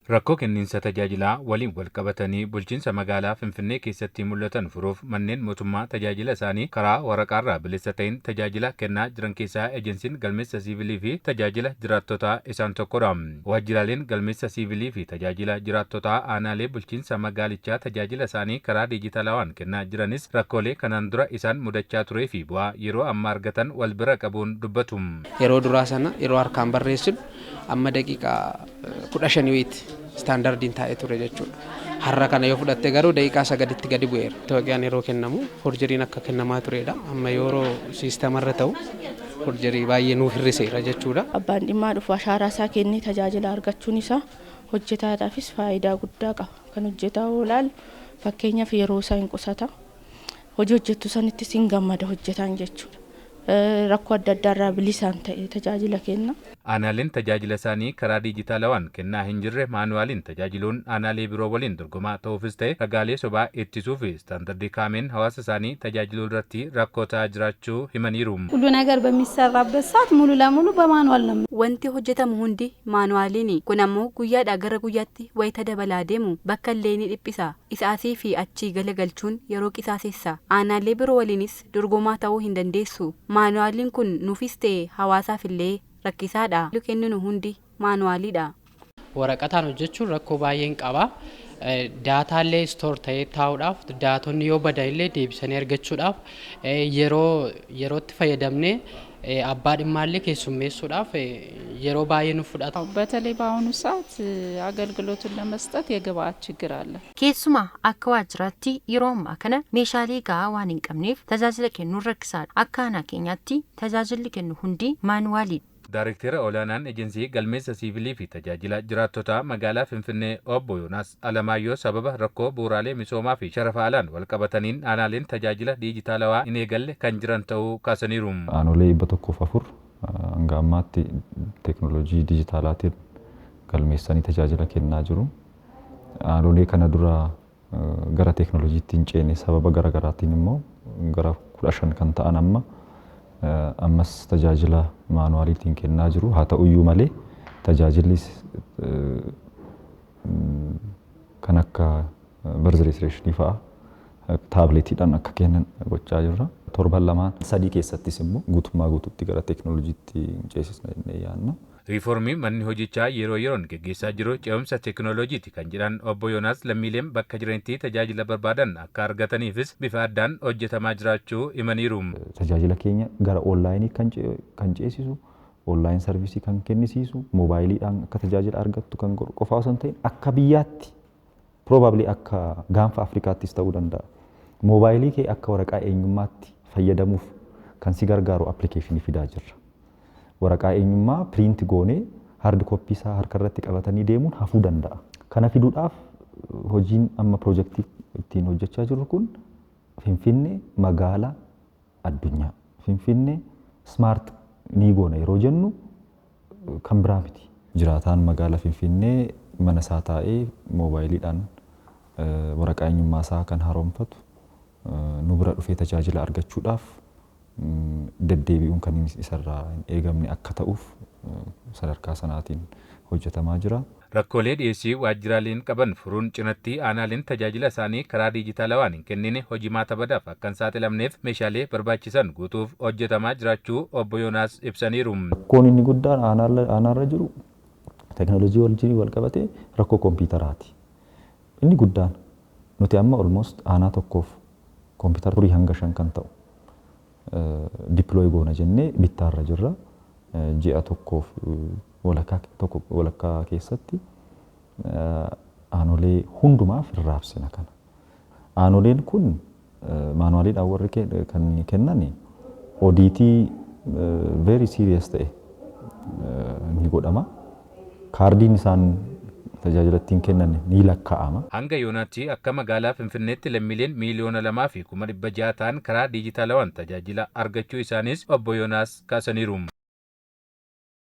Rakkoo kenniinsa tajaajilaa waliin wal qabatanii bulchiinsa magaalaa Finfinnee keessatti mul'atan furuuf manneen mootummaa tajaajila isaanii karaa waraqaarraa bilisa ta'een tajaajila kennaa jiran keessaa ejensiin galmeessa siivilii fi tajaajila jiraattotaa isaan tokkodha. Waajjiraaleen galmeessa siivilii fi tajaajila jiraattotaa aanaalee bulchiinsa magaalichaa tajaajila isaanii karaa diijitaalawaan kennaa jiranis rakkoolee kanaan dura isaan mudachaa turee fi bu'aa yeroo ammaa argatan wal bira qabuun dubbatu. Yeroo duraa sana yeroo harkaan barreessinu amma daqiiqaa 15 wayiitti standardiin taa'ee ture jechuudha. Har'a kana yoo fudhatte garuu daqiiqaa 9tti gadi bu'eera. Itoophiyaan yeroo kennamu forgeryn akka kennamaa turedha. Amma yeroo systemarra ta'u forgery baay'ee nuuf hir'iseera jechuudha. Abbaan dhimmaa dhufu ashaaraa isaa kennee tajaajila argachuun isaa hojjetaadhaafis faayidaa guddaa qaba. Kan hojjetaa oolaalu fakkeenyaaf yeroo isaa hin qusata. Hojii hojjettu sanittis hin gammada hojjetaan jechuudha. Rakkoo adda addaarraa bilisaan ta'e tajaajila kenna. Aanaaleen tajaajila isaanii karaa diijitaalawaan kennaa hin jirre maanuwaaliin tajaajiluun aanaalee biroo waliin dorgomaa ta'uufis ta'e ragaalee sobaa ittisuu fi istaandardii kaameen hawaasa isaanii tajaajiluu irratti rakkoo ta'aa jiraachuu himaniiru. ሁሉ ነገር በሚሰራበት ሰዓት ሙሉ ለሙሉ በማኑዋል ነው። Wanti hojjetamu hundi maanuwaaliini. Kun ammoo guyyaadhaa gara guyyaatti wayita dabalaa deemu bakka illee ni dhiphisa. Isa asii fi achii galagalchuun yeroo qisaasessa. Aanaalee biroo waliinis dorgomaa ta'uu hin dandeessu. Maanuwaaliin kun nuufis ta'e hawaasaaf illee rakkisaadha. Kenninu hundi maanuwaaliidha. Waraqataan hojjechuun rakkoo baay'een qaba. Dataallee store ta'ee taa'uudhaaf, daatonni yoo badan illee deebisanii argachuudhaaf, yeroo yerootti fayyadamnee abbaa dhimmaallee keessummeessuudhaaf yeroo baay'ee nu fudhata. በተለይ በአሁኑ ሰዓት አገልግሎቱን ለመስጠት የግብአት ችግር አለ። Keessumaa akka waajjiraatti yeroo ammaa kana meeshaalee gahaa waan hin qabneef tajaajila kennuun rakkisaadha. Akka aanaa keenyaatti tajaajilli kennu hundi maanuwaaliidha. Daayrektera olaanaan ejensii galmeessa siivilii fi tajaajila jiraattotaa magaalaa Finfinnee obbo Yoonaas Alamaayyoo sababa rakkoo bu'uuraalee misoomaa fi sharafa alaan wal qabataniin aanaaleen tajaajila diijitaalawaa hin eegalle kan jiran ta'uu kaasaniiru. Aanolee 104 hanga ammaatti teekinooloojii dijitaalaatiin galmeessanii tajaajila kennaa jiru. Aanolee kana dura gara teekinooloojiitti hin ceene sababa gara garaatiin immoo gara 15 kan ta'an amma ammas tajaajila maanuwaaliitiin kennaa jiru. Haa ta'uyyuu malee tajaajilli kan akka birth registration fa'a taabletiidhaan akka kennan gochaa jirra. Torban lamaan sadii keessattis immoo guutummaa guutuutti gara teekinooloojiitti hin ceesisna jennee yaadna. Riiformii manni hojichaa yeroo yeroon geggeessaa jiru ce'umsa teekinooloojiiti kan jedhan obbo Yoonaas, lammiileen bakka jiranitti tajaajila barbaadan akka argataniifis bifa addaan hojjetamaa jiraachuu himaniiru. Tajaajila keenya gara onlaayinii kan ceesisu, online service kan kennisiisu, moobaayiliidhaan akka tajaajila argattu kan godhu qofaa osoo hin ta'in, akka biyyaatti, probably akka gaanfa Afrikaattis ta'uu danda'a. Moobaayilii kee akka waraqaa eenyummaatti fayyadamuuf kan si gargaaru appilikeeshinii fidaa jirra. Waraqaa eenyummaa print goonee hard copy isaa harka irratti qabatanii deemuun hafuu danda'a. Kana fiduudhaaf hojiin amma piroojeektii ittiin hojjechaa jirru kun Finfinnee magaalaa addunyaa. Finfinnee smart ni goona yeroo jennu kan biraa miti. Jiraataan magaalaa Finfinnee mana isaa taa'ee moobaayiliidhaan waraqaa eenyummaa isaa kan haaromfatu, nu bira dhufee tajaajila argachuudhaaf deddeebi'uun kan isarraa hin eegamne akka ta'uuf sadarkaa sanaatiin hojjetamaa jira. Rakkoolee dhiyeessii waajjiraaleen qaban furuun cinatti aanaaleen tajaajila isaanii karaa diijitaalawaan hin kennine hojii maata badaaf akka hin saaxilamneef meeshaalee barbaachisan guutuuf hojjetamaa jiraachuu obbo Yoonaas ibsaniiru. Rakkoon inni guddaan aanaarra jiru teekinooloojii wajjin wal qabatee rakkoo kompiitaraati. Inni guddaan nuti amma almost aanaa tokkoof kompiitara 4 hanga 5 kan ta'u deploy goona jennee bittaarra jirra. Ji'a tokkoof walakkaa, tokko walakkaa keessatti aanolee hundumaaf raabsina kana. Aanoleen kun maanuwaaliidhaan warri kan kennan audit very serious ta'e ni godhama. Kaardiin isaan tajaajila ittiin kennan ni lakkaa'ama. Hanga yoonaatti akka magaalaa Finfinneetti lammiileen 2,600,000 ta'an karaa diijitaalawaan tajaajila argachuu isaanis obbo Yoonaas kaasaniiru.